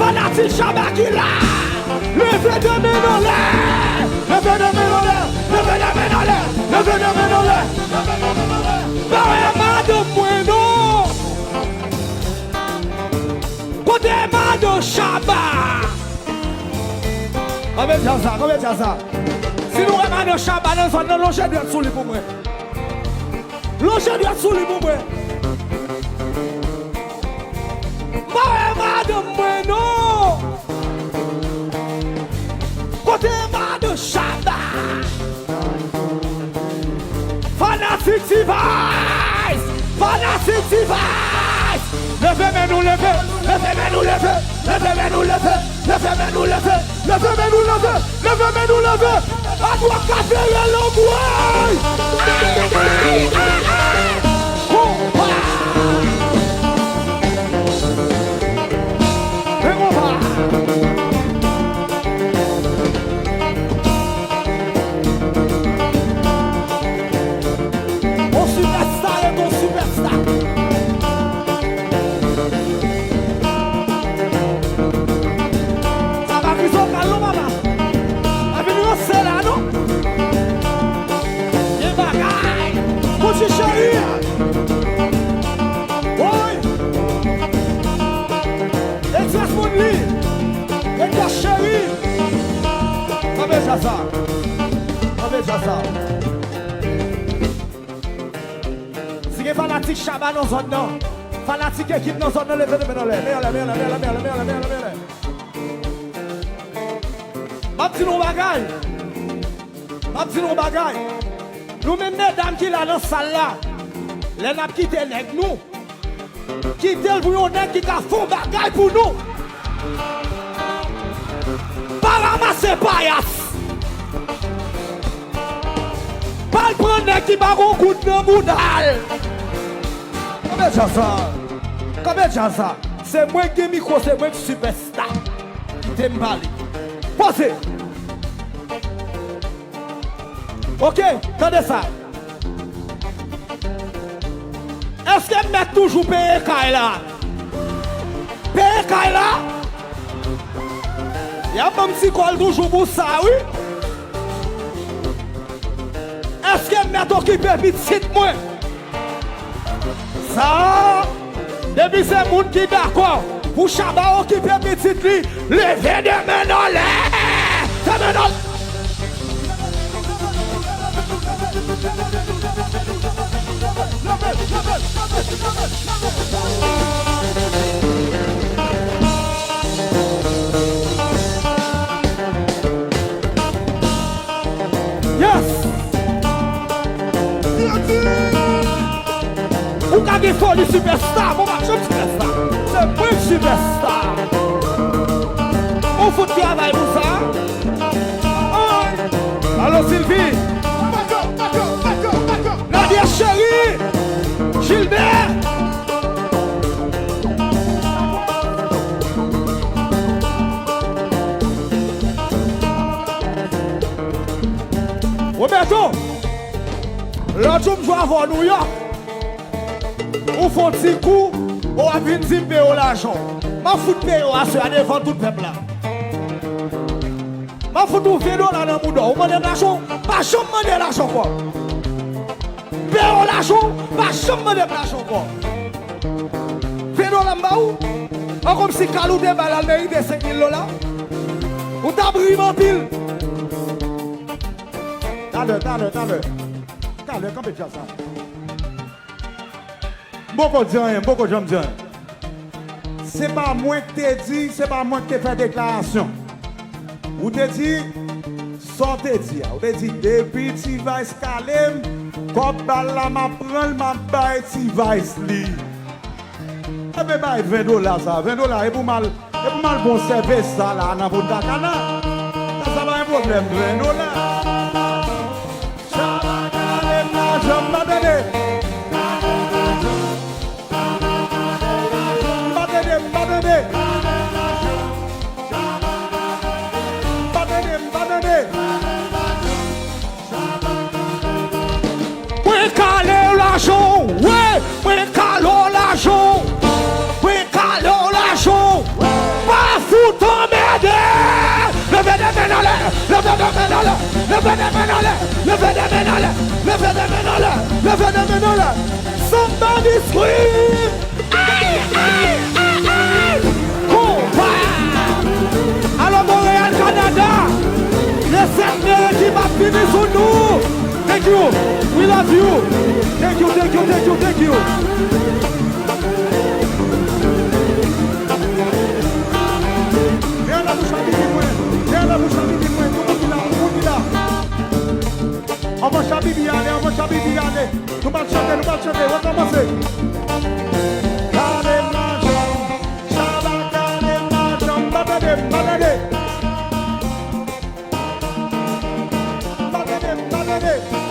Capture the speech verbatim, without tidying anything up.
Fanatik Shabba ki la. Leve de men anlè. Leve de men anlè. Leve de men anlè. Leve de men anlè. Leve de men anlè. Ba wè madanm mwen non. Kote madanm Shabba? Kanpe djaz la, kanpe djaz la. Si nou wè madanm Shabba nan zòn nan, lonje dwèt sou li pou mwen. Lonje dwèt sou li pou mwen. Pa wè madanm mwen non. Kote madanm Shabba? Fanatik T-Vice! Fanatik T-Vice! Leve men nou leve! Leve men nou leve! Leve men nou leve! Leve men nou leve! Leve men nou leve! Leve men nou leve! Adwat ka fere lanmwey! Konpa! Men konpa! On sipèsta ret on sipèsta. Sa pa kriz vokal non, papa. Pa vin ranse la, non. Gen bagay. Gucci cheri. Woy. Express Money. Express cheri. Kanpe djaz sa. Kanpe djaz sa. Si gen fanatik Shabba nan zòn nan, fanatik ekip nan zòn nan, leve men anlè, men anlè, men anlè. M ap di nou yon bagay. M ap di nou yon bagay. Nou menm medam ki la nan sal la, lè n ap kite nèg nou, kite l pou yon nèg ki ka fè yon bagay pou nou. Pa ranmase payas. Pa al pran nèg ki pa gon goud nan bouda l. Kanpe djaz sa. Kanpe djaz sa. Se mwen ki gen mikwo, se mwen ki sipèsta. Kite m pale. Poze. Oke, tande sa. Èske m mèt toujou peye kay la? Peye kay la? Y ap ban m ti kòb toujou pou sa, wi. Èske m mèt okipe pitit mwen? Sa a, depi se moun ki dakò pou Shabba okipe pitit li, leve de men anlè! De men anlè! Yes! Ou ka gen foli sipèsta, bon, m ap jwenn sipèsta. Se mwen sipèsta. Ou fout travay pou sa. Alo, Sylvie. Nadia chérie. Gilbert. Roberto, lòt jou m jwe avè w Nouyòk, ou fè yon ti kou, ou ap vin di m peye w lajan w. M ap fout peye w aswè a devan tout pèp la. M ap fout ou ven dola nan bouda w. Ou mande m lajan w, pa janm mande lajan ankò. Peye w lajan w, pa janm mande m lajan ankò. Ven dola m ba ou, an kòmsi kal ou te bay la l merite senk mil dola. Ou t ap ri m anpil. Talè, talè, talè. Talè, kanpe djaz sa. M poko di anyen, m poko janm di anyen. Se pa mwen k te di, se pa mwen k te fè deklarasyon. Ou te di sa w te di a. Ou te di, depi T-Vice kale m, kòb bal la, m ap pran l, m ap bay T-Vice li. Enben, bay ven dola sa. Ven dola, e pou m al, e pou m al bon sèvis sa la nan Punta Cana. Sa, sa pa yon pwoblèm, ven dola. Shabba kale m lajan m pa tande. M pa tande, m pa tande. M pa tande, m pa tande. Mwen kale w lajan w, wi, mwen kale w lajan w, mwen kale w lajan w. Pa Leve de men anlè, leve de men anlè, leve de men anlè, leve de men anlè. Somebody scream! Ay, ay, ay, ay! Konpa! Alò, Montréal, Canada, le sept mai ki p ap fini sou nou. Thank you. We love you. Thank you, thank you, thank you, thank you. Dèyè la bouch a bibi mwen. Dèyè la bouch a bibi mwen. Tout moun ki la, tout moun ki la. Anvan Chabibi ale, anvan Chabibi ale. Nou pral chante, nou pral chante. Rekòmanse. Kale madanm, Shabba kale madanm. Pa tande, pa tande. Pa tande, pa tande.